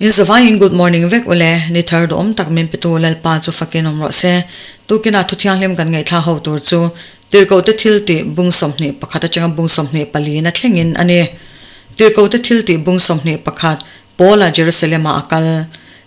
In zavaiin good morning vek ule, ni thar duhawm tak min petu Lalpa chu fakin awm rawh se. Tukinah thu thianghlim kan ngaihthla ho tur chu Tirhkohte thil tih bung 21 atanga bung 24 na thlengin a ni. Tirhkohte thil tih bung 21, Paula Jerusalem-ah a kal.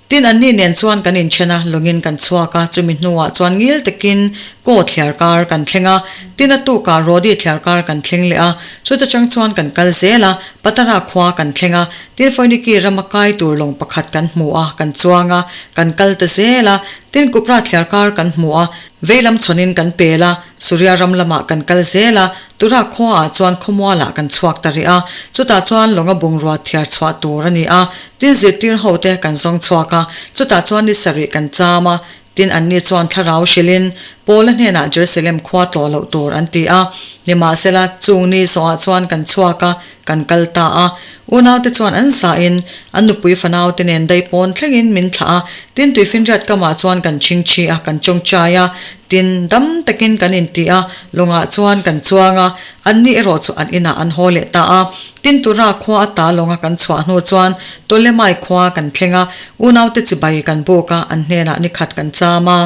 Tin, anni nen chuan kan inthen a, lawngin kan chhuak a, chumi hnuah chuan ngil takin Kaw thliar kar kan thleng a, tin a tukah Rodi thliar kar kan thleng leh a, chuta chang chuan kan kal zel a, Patara khua kan thleng a, tin Foiniki rama kai tur lawng pakhat kan hmu a, kan chuang a, kan kal ta zel a, tin Kupra thliar kar kan hmu a, veilam chhawnin kan pel a, Suria ram lamah kan kal zel a, Tura khuaah chuan khawmualah kan chhuak ta rih a, chutah chuan lawnga bungrua thiar chhuah tur a ni a, tin zirtir hote kan zawng chhuak a, chutah chuan ni sarih kan cham a, tin anni chuan thlarau hrilhin Paula hnenah Jerusalem khua tlawh loh tur an ti a, nimahsela chung ni zawhah chuan kan chhuak a, kan kal ta a. Unaute chuan an zahin an nupui fanaute nen dai pawn thlengin min thlah a, tin tuifinriat kamah chuan kan chingchhi a, kan chawngchai a, tin dam takin kan inti a, lawngah chuan kan chuang a, anni erawh chu an inah an haw leh ta a. Tin Tura khua ata lawnga kan chhuah hnu chuan Tolemai khua kan thleng a, unaute chibai kan buk a, an hnenah nikhat kan cham a.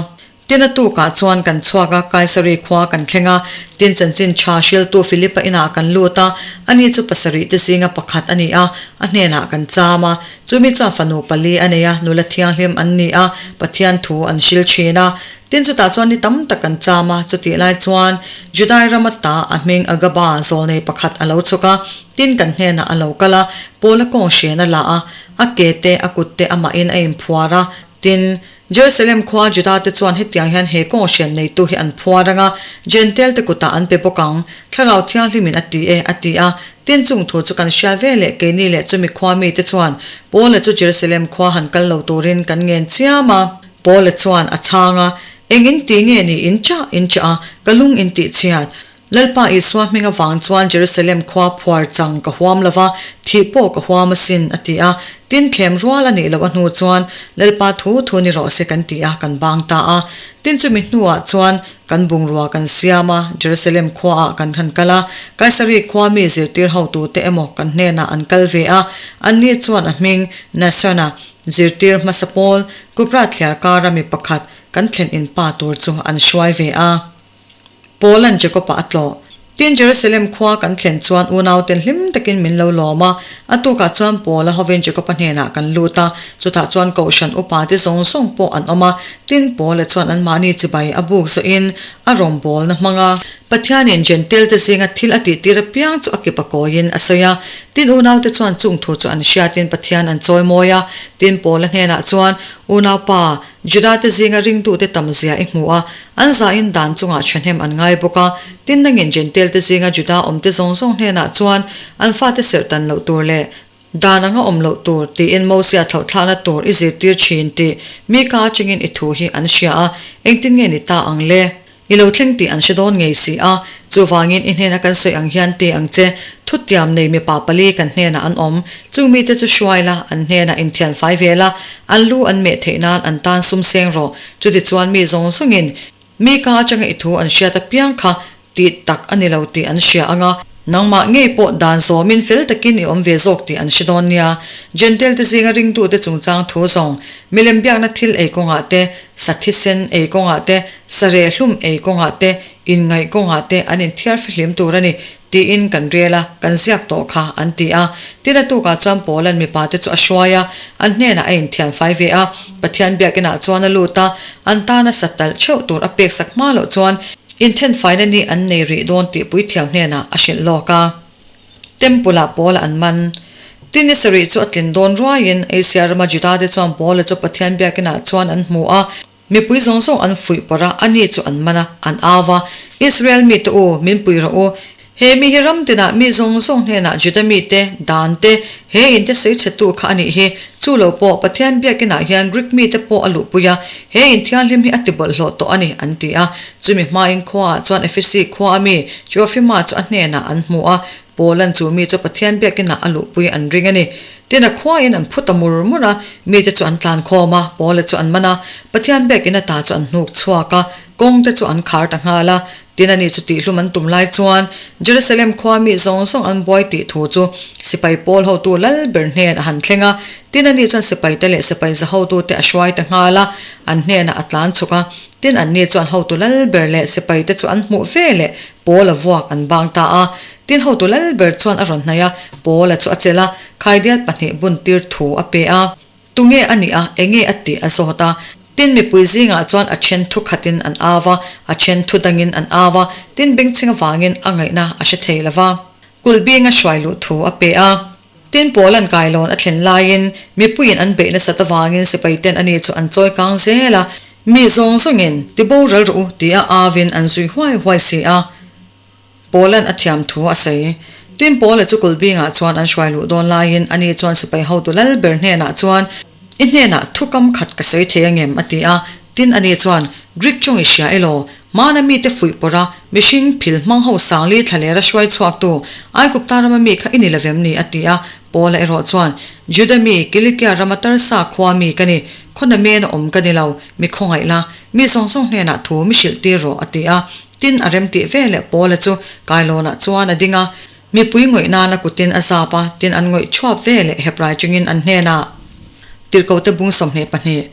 Tin a tukah chuan kan chhuak a, Kaisari khua kan thleng a, tin chanchin tha hriltu Philipa inah kan lut a, ani chu pasarih te zinga pakhat a ni a, a hnenah kan cham a. Chumi chuan fanu pali a nei a, nula thianghlim an ni a, Pathian thu an hril thin a. Tin chutah chuan ni tam tak kan cham a, chutih lai chuan Judai rama ta a hming Agaba zawlnei pakhat a lo chhuk a, tin kan hnenah a lo kal a, Paula kawng hren a la a, a ke te, a kut te amahin a inphuar a, tin, Jerusalem khua Juda-te chuan hetiang hian he kawng hriat neitu hi an phuar ang a, Jentail-te kutah an pe bawk ang, Thlarau Thianghlimin a ti e, a ti a. Tin, chung thu chu kan hria ve leh keini leh chumi khua mite chuan Paula chu Jerusalem khua han kal lo turin kan ngen chiam a. Paula chuan a chhang a, Eng in ti nge ni in chah in chah a, ka lung in tih chhiat? Lalpa Isua hming avang chuan Jerusalem khua phuar chang ka huam lo va, thih pawh ka huam asin, a ti a. Tin, thlem rual a nih loh a hnu chuan, Lalpa thu thu ni rawh se kan ti a, kan bang ta a. Tin, chumi hnuah chuan kan bungrua kan siam a, Jerusalem khuaah kan han kal a, Kaisari khua mi zirtir hotute emaw kan hnenah an kal ve a, anni chuan a hming Nasona zirtir hmasa pawl Kupra thliar kara mi pakhat kan thlen in pa tur chu an hruai ve a. Paula'n Jakob-a a tlawh. Tin, Jerusalem khua kan thlen chuan unauten hlim takin min lo lawm a. A tukah chuan Paula hovin Jakob-a hnenah kan lut a, chutah chuan kohhran upate zawng zawng pawh an awm a. Tin, Paula chuan anmahni chibai a buk zawhin a rawngbawlna hmang a. Pathianin Jentail-te zinga thil a tihtir apiang chu a kip a kawiin a sawi a. Tin, unaute chuan chung thu chu an hriatin Pathian an chawimawi a. Tin, Paula hnenah chuan, Unaupa, Juda-te zinga ringtute tamzia i hmu a, an zahin dan chungah thahnem an ngai bawk a. Tin, nangin Jentail-te zinga Juda awmte zawng zawng hnenah chuan an fate serh tan loh tur leh dan anga awm loh tur tiin Mosia thlauhthlakna tur i zirtir thin tih Mika atangin i thu hi an hria a, engtin nge ni ta ang le? I lo thleng tih an hre dawn ngei si a, chuvangin i hnena kan sawi ang hian ti ang che, thutiam nei mipa pali kan hnenah an awm, chung mite chu hruai la, an hnenah inthian fai ve la, an lu an meh theih nan an tan sum seng rawh, chutichuan mi zawng zawngin mi ka atanga i thu an hriat apiang kha tih tak a ni lo tih an hria ang a. Nangmah ngei pawh dan zawmin fel takin i awm ve zawk tih an hre dawn nia. Jentail te zinga ringtute chungchang thu zawng, milem biakna thil ei kawngah te, sa thisen ei kawngah te, sa rehlum ei kawngah te, inngaih kawngah te an inthiar fihlim tur a ni, tiin kan rel a, kan ziak tawh kha, an ti a. Tin a tukah chuan Paula'n mipa te chu a hruai a, an hnenah a inthian fai ve a. Pathian biakinah chuan a lut a, an tana sa talh theuh tur a peksak hma loh chuan, Inthenfaina ni an nei rih dawn tih puithiam hnenah a hrilh lawk a. Temple-ah Paula an man. Tin ni sarih chu a tlin dawn ruaiin Asia rama Judate chuan Paula chu Pathian biakinah chuan an hmu a, mipui zawng zawng an fuih pawrh a, ani chu an man a, an au va, Israel mite u, min pui rawh u. He mi hi ram tinah mi zawng zawng hnenah Juda mite, dan te, he in te sawi chhetu kha a nih hi. Chu lo pawh, Pathian biakinah hian Greek mite pawh a luhpui a, he in thianghlim hi a ti bawlhhlawh tawh a ni, an ti a. Chumi hmain khuaah chuan Efesi khua a mi Trofima chu a hnenah an hmu a, Paula'n chu mi chu Pathian biakinah a luhpui an ring a ni. Tin, a khuain an phu ta mur mur a, mite chu an tlan khawm a, Paula chu an man a, Pathian biakin ata chu an hnuk chhuak a, kawngte chu an khar ta nghal a. Tin ani chu tihhlum an tum lai chuan Jerusalem khua mi zawng zawng an buai tih thu chu sipai pawl hotu lal ber hnen a han thleng a. Tin ani chuan sipaite leh sipai za hotute a hruai ta nghal a, an hnenah a tlan chhuk a. Tin anni chuan hotu lal ber leh sipaite chu an hmuh ve leh Paula vuak an bang ta a. Tin hotu lal ber chuan a rawn hnaih a, Paula chu a chelh a, khaidiat pahnih bun tir thu a pe a. Tunge a nih a, enge a tih a zawt a. Tin mipui zingah chuan a then thu khatin an au a, a then thu dangin an au a, tin bengchheng avangin a ngaihna a hre thei lo va. Kulh binga hruai luh thu a pe a. Tin Paula'n kailawn a thlen laiin mipuiin an beih nasat avangin sipaiten ani chu an chawi kang zel a, mi zawng zawngin ti boral rawh u tia auin an zui huai huai si a. Paula'n a thiam thu a sawi. Tin Paula chu kulhbingah chuan an hruai luh dawn laiin ani chuan sipai hotu lal ber hnenah chuan, I hnenah thu kam khat ka sawi thei angem? a ti a. Tin ani chuan, Greek tawng i hria elaw? Hmana mite fuih pawrh a, mihring phil hmang ho sangli thlalera hruai chhuaktu Aigupta rama mi kha i ni lovem ni? a ti a. Paula erawh chuan, Juda mi, Kilikia rama Tarsa khua mi ka ni, khaw namena awm ka ni lo, mi khawngaih la, mi zawng zawng hnenah thu mi hrilh tir rawh, a ti a. Tin, a remtih veleh Paula chu kailawnah chuan a ding a, mipui ngawih nana kutin a zap a, tin an ngawih thuap veleh Hebrai chungin an hnenah Tirhkohte bung 22,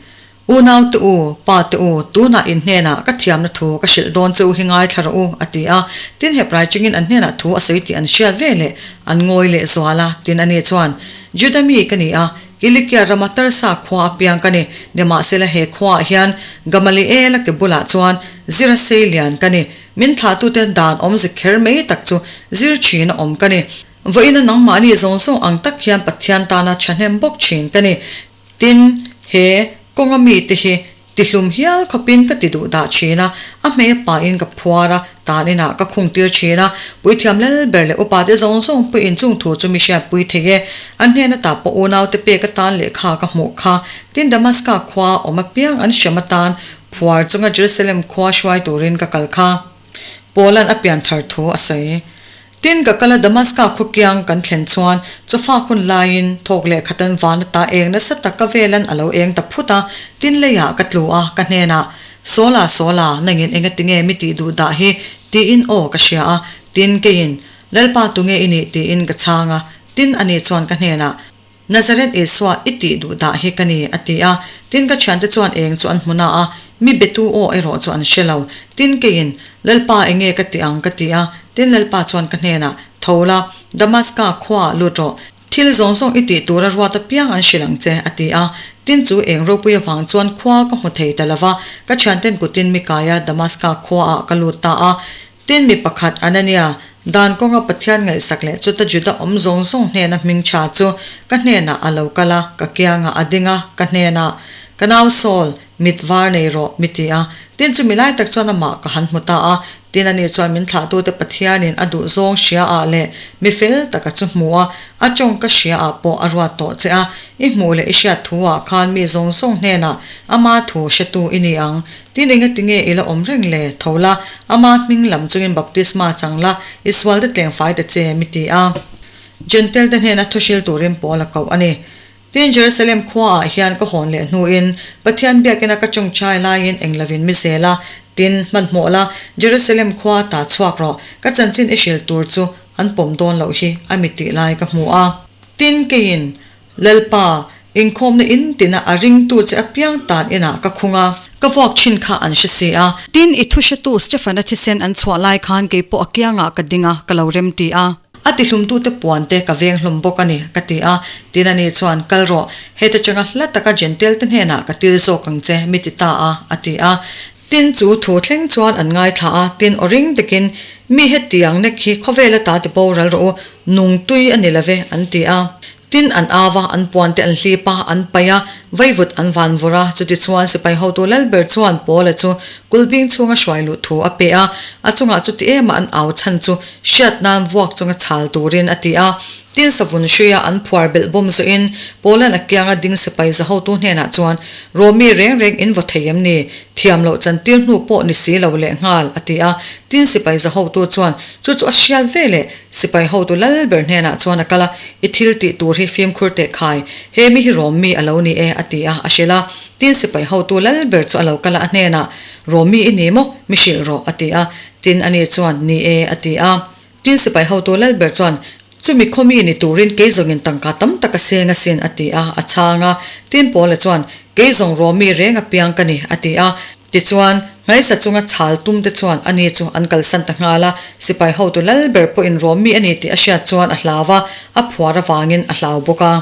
Unau te u, pa te u, tunah in hnenah ka thiamna thu ka hrilh dawn che u hi ngaithla rawh u, a ti a. Tin, Hebrai chungin an hnenah thu a sawi tih an hriat veleh an ngawi leh zual a. Tin, ani chuan, Juda mi ka ni a, Kilikia rama Tarsa khua a piang ka ni. Nimahsela he khuaah hian Gamaliela ke bulah chuan zir a sei lian ka ni. Min thlahtute dan awmze kher mai tak chu zir thin a awm ka ni. Vawiina nangmahni zawng zawng ang tak hian Pathian tana thahnem bawk thin ka ni. Tin, he kawnga mite hi tihlum hial khawpin ka ti duh dah thin a, a hmei a pain ka phuar a, tan inah ka khung tir thin a, puithiam lal ber leh upate zawng zawng puiin chung thu chu mi hriatpui thei e. An hnen ata pawh unaute pek atan lehkha ka hmuh kha. Tin, Damaska khua awm apiang an hrem atan phuar chunga Jerusalem khua hruai turin ka kal kha. Paula'n a pian thar thu a sawi. Tin, ka kala Damaska khaw kiang kan thlen chuan chawfak hun laiin thawk leh khatan van ata eng nasa tak ka velan a lo eng ta phut a, tin leiah ka tlu a, ka hnenah, Sawla, Sawla, nangin enga tinge mi tih duh dah hi? tiin aw ka hria a, tin keiin, Lalpa tunge i nih? tiin ka chhang a, tin ani chuan ka hnenah, Nazareth Isua i tih duh dah hi ka ni, a ti a. Tin, ka thiante chuan eng chu an hmu na a, mi betu aw erawh chu an hre lo. Tin, keiin, Lalpa enge ka ti ang? ka ti a. Tin, Lalpa chuan ka hnenah, Tho la, Damaska khuaah lut rawh. Thil zawng zawng i tih tura ruat apiang an hrilh ang che, a ti a. Tin, chu eng ropui avang chuan khua ka hmu thei ta lo va, ka thianten kutin mi kaia Damaska khuaah ka lut ta a. Tin, mi pakhat Anania, dan kawnga Pathian ngaihsak leh chuta Juda awm zawng zawng hnena hming tha chu ka hnenah a lo kal a, ka kiangah a ding a, ka hnenah, Ka nau Saul, mit var nei rawh, mi ti a. Tin, chumi lai tak chuan amah ka han hmu ta a. Tin, ani chuan min thlahtute Pathianin a duh zawng hria ah leh mi fel taka chu hmu a, a tawng ka hria ah pawh a ruat tawh che a. I hmuh leh i hriat thu ah khan mi zawng zawng hnenah ama thu hretu i ni ang. Tin engatinge i la awm reng le? Tho la, ama hming lam chungin baptisma chang la, i sualte tleng fai ta che, mi ti a. Jentail te hnena thuhril turin Paul a koh a ni. Tin Jerusalem khuaah hian ka hawn leh hnuin Pathian biakina ka chungchai laiin eng lovin mi zel a, tin, hmanhmawh la, Jerusalem khua ta chhuak rawh, ka chanchin i hril tur chu an pawm dawn loh hi a mi tih lai ka hmu a. Tin, keiin Lalpa, inkhawmna in tina a ringtu che apiang tan inah ka khung a. Ka vuak thin kha an hre si a. Tin, i thuhretu Stefan-a thisen an chhuah lai khan kei pawh a kiangah ka ding a, ka lo rem ti a. A tihlumtute puante ka veng hlawm bawk a ni, ka ti a. Tin, ani chuan, Kal rawh, heta changa hla taka Jentail te hnenah ka tir zawk ang che, mi ti ta a, a ti a. Tin, chu thu thleng chuan an ngaithla a, tin, aw ring takin, Mi hetiang nek hi khawvela ta ti boral rawh u, nung tui a ni lo ve, an ti a. Tin, an au a, an puan te an hlip a, an paih a, vaivut an van vawrh a. Chutichuan sipai hotu Lalber chuan Paula chu kulhbing chhunga hruai luh thu a pe a, a chungah chuti ema an au chhan chu hriat nan vuak chunga chhal turin a ti a. Tin, savun hruia an phuar belh bawm zawhin Paula'n a kianga ding sipai za hotu hnenah chuan, Rawmi reng reng in vaw thei em ni? Thiam loh chantir hnu pawh ni si lo lehnghal, a ti a. Tin, sipai za hotu chuan, Chu chu a hriat ve leh Sipai hotu lal ber hnenah chuan a kal a, I thil tih tur hi fimkhur teh khai, he mi hi Rom mi a lo ni e, a ti a, a hrilh a. Tin, sipai hotu lal ber chu a lo kal a, a hnenah, Rom mi i ni maw? Mi hrilh rawh, a ti a. Tin, ani chuan, Ni e, a ti a. Tin, sipai hotu Lalber chuan, Chumi khaw mi ni turin kei zawngin tangka tam tak a seng asin, a ti a, a chhang a. Tin, Paula chuan, Kei zawng Rom mi reng apiang ka ni, a ti a. Tichuan, hmaisa chunga chhal tum te chuan ani chu an kalsan ta nghal a. Sipai hotu Lalber pawhin Rom mi a ni tih a hriat chuan a hlau a, a phuar avangin a hlau bawk a.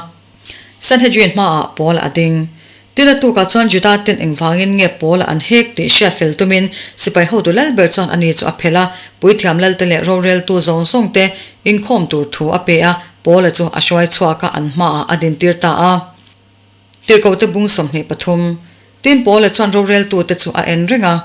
Sanhedrin hmaah Paula a ding. Tin a tukah chuan Juda ten engvangin nge Paula an hek tih hriat fel tumin sipai hotu lalber chuan ani chu a phelh a, puithiam lalte leh roreltu zawng zawng te inkhawm tur thu a pe a, Paula chu a hruai chhuak a, an hmaah a dintir ta a. Tirhkohte bung 23. Tin Paula chuan roreltute chu a en reng a.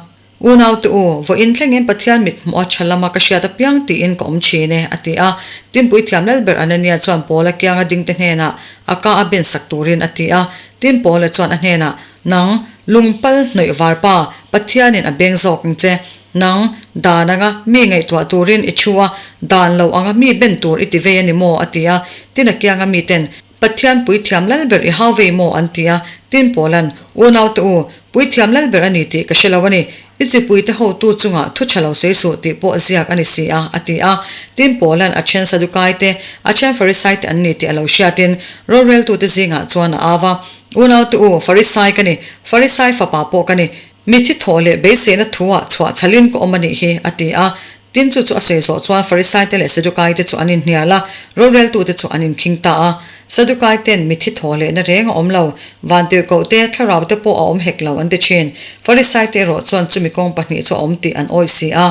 Unaute u, vawiin thlengin Pathian mit hmuh a tha lama ka hriat apiang tiin ka awm thin e, a ti a. Tin Puithiam Lalber Anania chuan Paula kianga dingte hnenah a ka a ben sak turin a ti a. Tin Paula chuan a hnenah, Nang, lungpal hnawih varpa, Pathianin a beng zawk ang che. Nang, dan anga mi ngaihtuah turin i thu a, dan lo anga mi ben tur i ti vei a ni maw? a ti a. Tin a kianga miten, Pathian puithiam lalber i hau vei maw? an ti a. Tin Paula'n, Unaute u, puithiam lalber a ni tih ka hre lo a ni. I chipuite hotu chungah thu tha lo sawi suh tih pawh ziak a ni si a, a ti a. Tin Paula'n a then Sadukaite, a then Farisaite an ni tih a lo hriatin, roreltute zingah chuan a au a, Unaute u, Farisai ka ni, Farisai fapa pawh ka ni. Mithi thawh leh beiseina thuah chhuah chhalin ka awm a nih hi, a ti a. Tin chu chu a sawi zawh chuan Farisaite leh Sadukaite chu an inhnial a, roreltute chu an inkhing ta a. Sadukaiten mithi thawh lehna reng a awm lo, vantirhkohte, thlaraute pawh a awm hek lo an ti thin. Farisaite erawh chuan chumi kawng pahnih chu a awm tih an awih si a.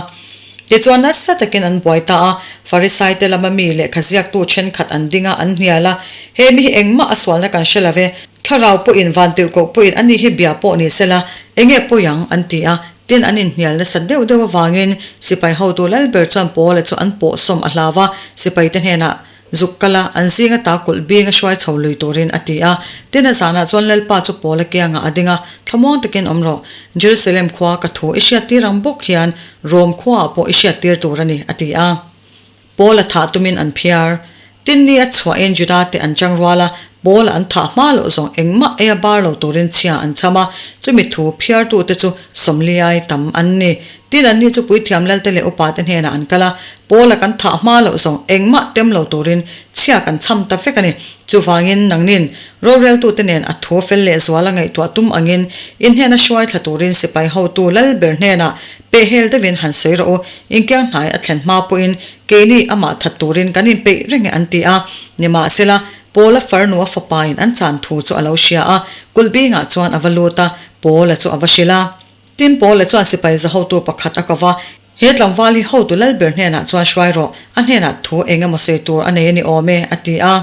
Tichuan nasa takin an buai ta a, Farisaite lama mi lehkha ziaktu thenkhat an ding a, an hnial a, He mi hi engmah a sualna kan hre lo ve, Thlarau pawhin vantirhkoh pawhin ani hi bia pawh ni sela, enge pawi ang? an ti a. Tin, an inhnial nasa deuh deuh avangin sipai hotu Lalber chuan Paula chu an pawh sawm a hlau a, sipaite hnenah zuk kal a, an zinga ta kulh bing a hruai chho lui turin a ti a. Tin, a zanah chuan Lalpa chu Paula kiangah a ding a, Thlamuang takin awm rawh. Jerusalem khua ka thu i hriattir ang bawk hian Rom khuaah pawh i hriattir tur a ni, a ti a. Paula thah tumin an phiar. Tin ni a chhuahin Juda te an chang rual a, Paula an thah hma loh zawng engmah ei a bar lo turin chhia an cham a, chumi thu phiartute chu sawmliai tam an ni. Tin anni chu puithiam lalte leh upate hnenah an kal a, Paula kan thah hma loh zawng engmah tem lo turin chhia kan cham ta vek a ni. Chuvangin nangnin roreltute nen a thu fel leh zual a ngaihtuah tum angin in hnena hruai thla turin sipai hotu lalber hnenah Pehhel deuhin han sawi rawh u, inkiang hnai a thlen hma pawhin keini amah that turin kan inpeih reng e an ti a. Nimahsela, Paula farnu a fapain an chan thu chu a lo hria a, kulh bingah chuan a va lut a, Paula chu a va hrilh a. Tin, Paula chuan sipai za hotu pakhat a ko va, He tlangval hi hotu lalber hnenah chuan hruai rawh, a hnenah thu eng emaw sawi tur a nei a ni awm e, a ti a.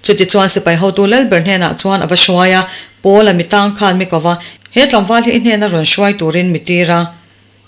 Chutichuan sipai hotu lalber hnenah chuan a va hruai a, Paula mi tang khan mi ko va, He tlangval hi i hnena rawn hruai turin mi tir a,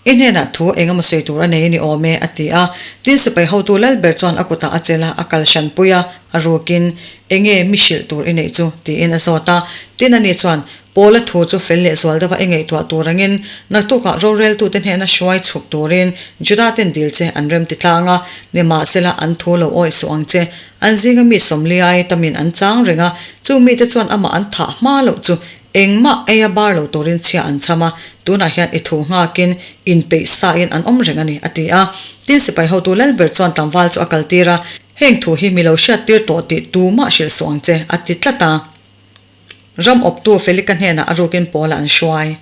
i hnenah thu eng emaw sawi tur a nei a ni awm e, a ti a. Tin, sipai hotu lalber chuan a kutah a chelh a, a kal hranpui a, a rukin, Enge mi hrilh tur i neih chu? tiin a zawt a. Tin, ani chuan, Paula thu chu fel leh zual deuha i ngaihtuah tur angin, naktukah roreltute hnena hruai chhuk turin Juda ten dil che an rem ti tlang a, nimahsela an thu lo awih suh ang che. An zinga mi sawmliai tamin an chang reng a, chu mite chuan amah an thah hma loh chu engmah ei a bar lo turin chhia an cham a, tunah hian i thu nghakin inpeih sain an awm reng a ni, a ti a. Tin, sipai hotu Lalber chuan tlangval chu a kaltir a, Heng thu hi mi lo hriattir tawh tih tumah hrilh suh ang che, a ti tlat a. Ram awptu Felika hnenah a rukin Paula an hruai.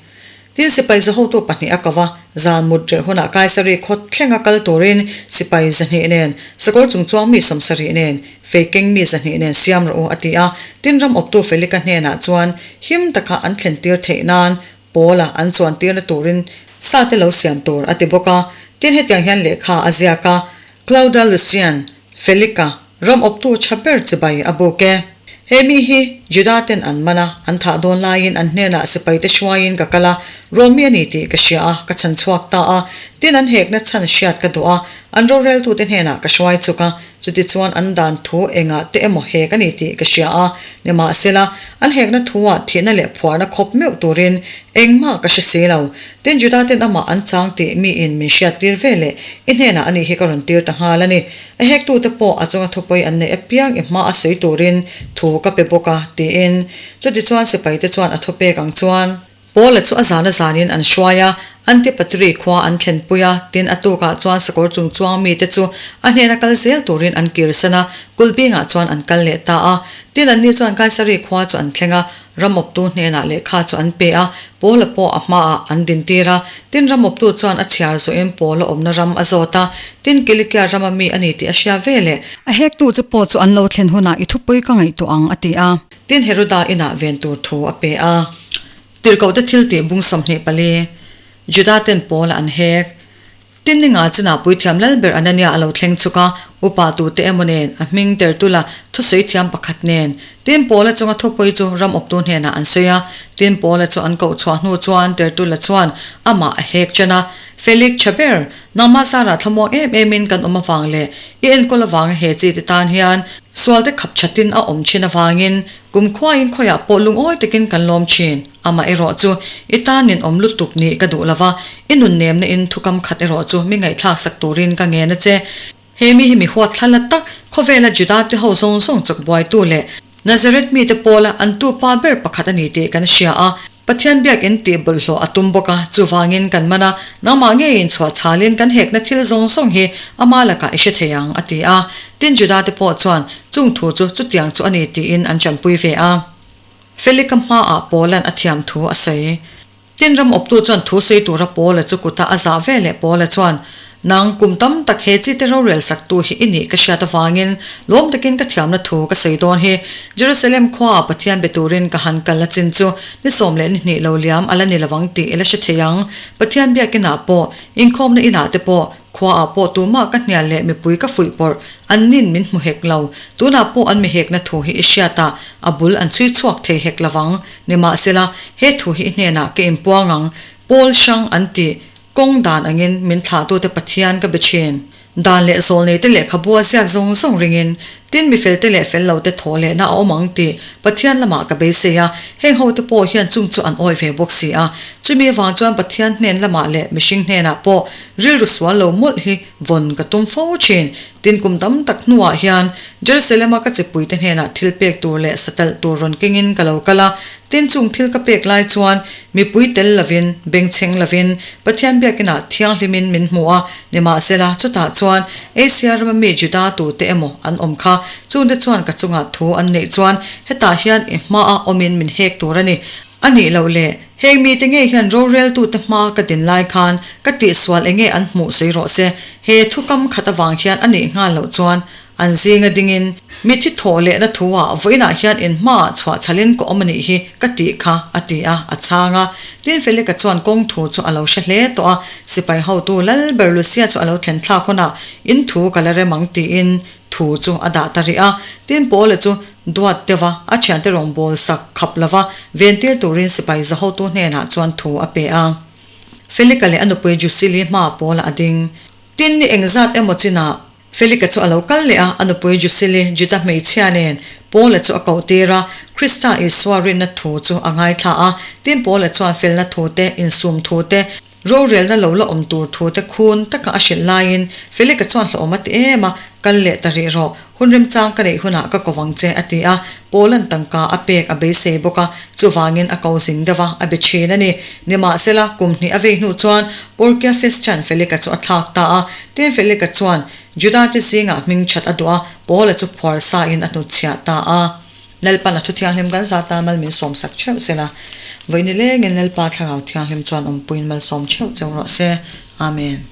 Tin, sipai zahotu pahnih a ko va, zan mut reh hunah Kaisari khaw thlenga kal turin sipai 200 nen, sakawr chungchuang mi 70 nen, fei keng mi 200 nen siam rawh u, a ti a. Tin, ram awptu Felika hnenah chuan him taka an thlentir theih nan Paula an chuantirna turin sate lo siam tur a ti bawk a. Tin, hetiang hian lehkha a ziak a, Clauda Lucian, Felika, ram awptu tha ber chibai a buk e. He mi hi Juda ten an man a, an thah dawn laiin an hnenah sipaite hruaiin ka kal a, Rawmi a ni tih ka hria a, ka chhan chhuak ta a. Tin an hekna chhan hriat ka duh a, an roreltute hnenah ka hruai chuk a, chutichuan an dan thu engah te emaw hek a ni tih ka hria a. Nimahsela, an hekna thuah thihna leh phuarna khawp meuh turin engmah ka hre si lo. Tin, Juda ten amah an chang tih miin min hriattir ve leh i hnenah ani hi ka rawn tir ta nghal a ni. A hektute pawh a chunga thupawi an neih apiang i hma a sawi turin thu ka pe bawk a, tiin. Chutichuan sipaite chuan a thupek ang chuan. Paula chu a zan a zanin an hruai a, Antipatri khua an thlenpui a, tin a tukah chuan sakawr chung chuang mite chu a hnena kal zel turin an kirsan a, kulhbingah chuan an kal leh ta a. Tin anni chuan Kaisari khua chu an thleng a, Ramawptu hnenah lehkha chu an pe a, Paula pawh a hmaah an dintir a. Tin Ramawptu chuan a chhiar zawhin Paula awmna ram a zawt a, tin Kilikia rama mi a ni tih a hria ve leh. A hektu chu pawh chu an lo thlen hunah i thupui ka ngaihtuah ang, a ti a. Tin Heroda inah ven tur thu a pe a. Tirhkohte thil tih bung 24, Juda ten Paula an hek. Tin ninga chinah puithiam Lalber Anania a lo thleng chhuk a, upa tute emaw nen, a hming Tertula thusawi thiam pakhat nen. Tin Paula chunga thupui chu ram awptu hnenah an sawi a. Tin Paula chu an koh chhuah hnu chuan Tertula chuan amah a hek chen a, Felik tha ber, nangmah zarah thlamuang em emin kan awm avang leh i enkawl avanga he chi te tan hian sualte khap thatin a awm thin avangin Kumkhuaiin khawiah pawh lungawi takin kan lawm thin. Amah erawh chu i tan nin awm lutuk nih ka duh lova, i nun nemna in thukam khat erawh chu mi ngaihthlak sak turin ka ngen a che. He mi hi mi huat thla la tak, khawvela Juda te ho zawng zawng chawk buaitu leh Nazareth mite pawla an tu pa ber pakhat a ni tih kan hria a, Pathian biakinn tih bawlhhlawh a tum bawk a, chuvangin kan man a, nangmah ngeiin chhuah chhalin kan hekna thil zawng zawng hi ama lakah i hre thei ang, a ti a. Tin, Juda-te pawh chuan chung thu chu chutiang chu a ni tiin an tanpui ve a. Felika hmaah Paula'n a thiam thu a sawi. Tin, ram awptu chuan thu sawi tura Paula chu kuta a zah ve leh Paula chuan, Nang, kum tam tak he chite rorel saktu hi i nih ka hriat avangin lawm takin ka thiamna thu ka sawi dawn hi. Jerusalem khuaah Pathian be turin ka han kal a chin chu ni sawm leh ni hnih lo liam a la ni lovang tih i la hre thei ang. Pathian biakinah pawh, inkhawmna inah te pawh, khuaah pawh tumah ka hnial leh mipui ka fuih pawrh an nin min hmu hek lo. Tunah pawh an mi hekna thu hi i hriatah a bul an chhui chhuak thei hek lovang. Nimahsela, he thu hi i hnenah ka inpuang ang. Pawl hrang an tih Kawng dan angin min thlahtute Pathian ka be thin. Dan leh zawlneite lehkhabu a ziak zawng zawng ringin, tin mi felte leh fel lote thawh lehna a awm ang tih Pathian lamah ka beisei a, heng hote pawh hian chung chu an awih ve bawk si a. Chumi avang chuan Pathian hnen lamah leh mihring hnenah pawh rilru sual lo mawlh hi vawn ka tum fo thin. Tin kum tam tak hnuah hian Jerusalem-a ka chipuite hnenah thil pek tur leh satalh tur rawn kengin ka lo kal a, Tin chung thil ka pek lai chuan mipui tel lovin, bengchheng lovin, Pathian biakinah thianghlimin min hmu a, nimahsela chutah chuan Asia rama mi Juda tute emaw an awm kha, chungte chuan ka chungah thu an neih chuan hetah hian i hmaah awmin min hek tur a ni. A nih loh le, heng mite ngei hian roreltute hma ka din lai khan ka tihsual enge an hmuh sawi rawh se, he thukam khat avang hian a nih nghal loh chuan An zinga dingin, Mithi thawh lehna thu-ah vawiinah hian in hmaah chhuah chhalin ka awm a nih hi, ka tih kha, a ti a, a chhang a. Tin Felika chuan kawng thu chu a lo hre hle tawh a, sipai hotu Lalber Lucia chu a lo thlen thlak hunah in thu ka la rem ang tiin thu chu a dah ta rih a. Tin Paula chu duat deuh a, a thiante rawngbâwl sak khap lova ventir turin sipai za hotu hnenah chuan thu a pe a. Felika leh a nupui Drusili hmaah Paula a ding. Tin ni engzat emaw chinah Felika chu a lo kal leh a, a nupui Jusili, Juda hmeichhia nen, Paula chu a koh tir a, Krista Isua rinna thu chu a ngaithla a. Tin, Paula chuan felna thu te, insum thu te, rorelna lo la awm tur thu te khun taka a hrilh laiin Felika chuan hlawhawm a ti em a, Kal leh ta rih rawh, hun remchang ka neih hunah ka ko vang che, a ti a. Paula'n tangka a pek a beisei bawk a, chuvangin a ko zing deuh a, a be thin a ni. Nimahsela, kum hnih a vei hnu chuan Porkia Festan Felika chu a thlak ta a. Tin, Felika chuan Judate zingah hming that a duh a, Paula chu phuar sain a hnutchhiah ta a. Lalpa'n a thu thianghlim kan zat a, mal min sawmsak theuh sela. Vawi nilengin Lalpa Thlarau Thianghlim chuan awmpuiin malsawm theuh cheu rawh se. Amen.